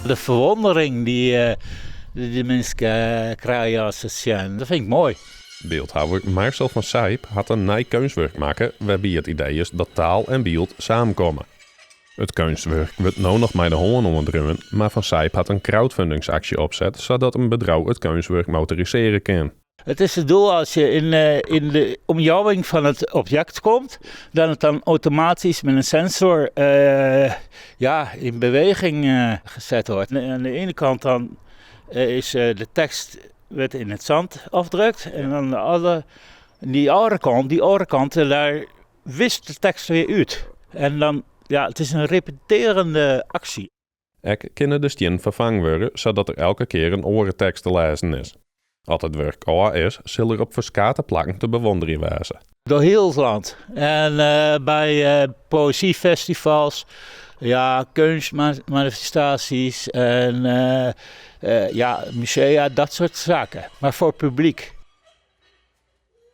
De ferwondering dy't de minsken krije as se it sjen, dat fyn ik moai. Byldhouwer Marcel van Zijp hat in nij keunstwurk makke wêrby it idee is dat taal en byld samenkomme. It keunstwurk wurdt no noch mei de hân oandreaun, mar Van Zijp hat in crowdfundingsaksje opset sadat in bedriuw it keunstwurk motorisearje kin. It is it doel as je yn de omjouwing fan it objekt komt, dat it dan automatysk met in sensor ja, yn beweging set wurdt. Oan de iene kant dan is de tekst wurdt yn it sân ofdrukt en oan de oare, dy oare kant, dy oare kant dêr wist de tekst wer út. En dan, ja, it is in repetearjende aksje. Ek kinne de stiennen ferfongen wurde sadat der elke kear in oare tekst te lêzen is. As it wurk ôf is, sil er op ferskate plakken te bewûnderjen wêze. Door hiel it lân. En by poëzyfestivals, ja, keunstmanifestaasjes en ja, musea, dat soart saken. Mar foar publyk.